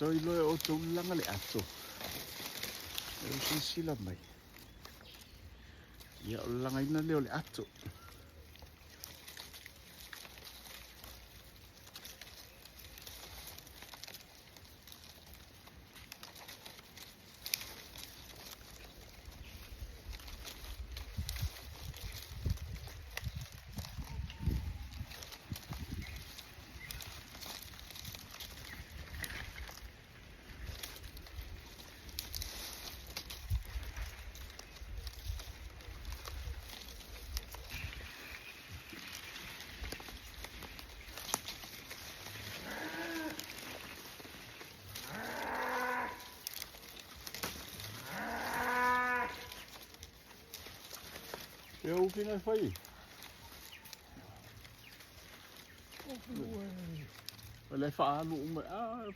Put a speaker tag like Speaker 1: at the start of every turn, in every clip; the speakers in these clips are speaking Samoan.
Speaker 1: Toe iloa e outou le laga le ato. E o silasila mai. Ia, o le lagaina lea o le ato. E ou fina e fai. O le faalu uma. Ah.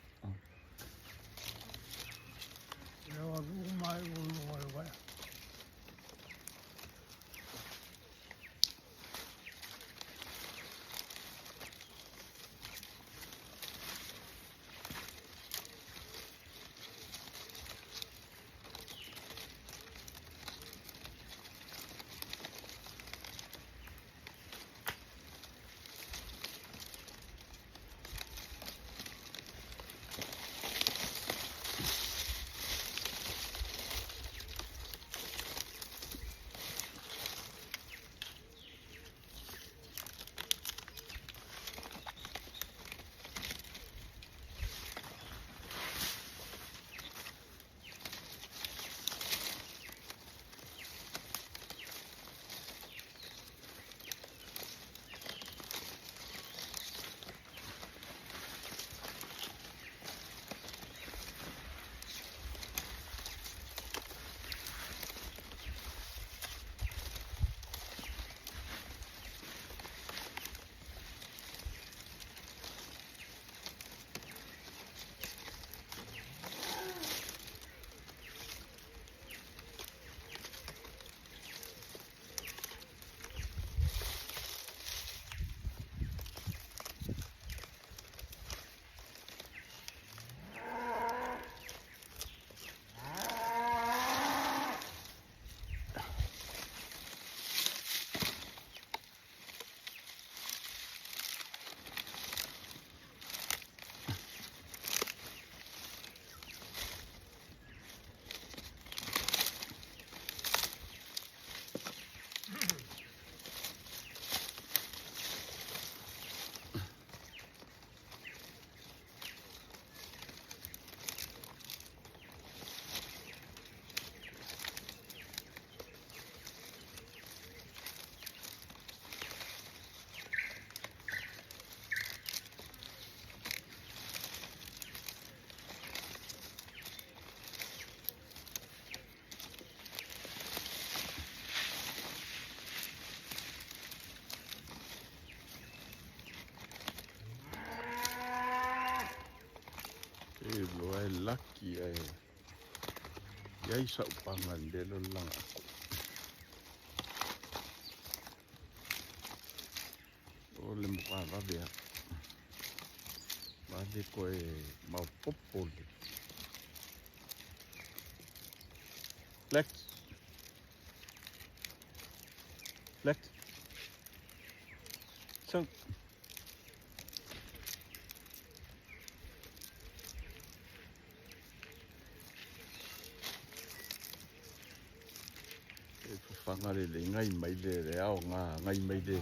Speaker 1: E loa e laki e iai sa'u paga le lo laga aku. O le matua vave a. Vave koe maopoopo le. Flex. Flex. So. E fafaga le le ngai mai le le ao ngā ngai mai le.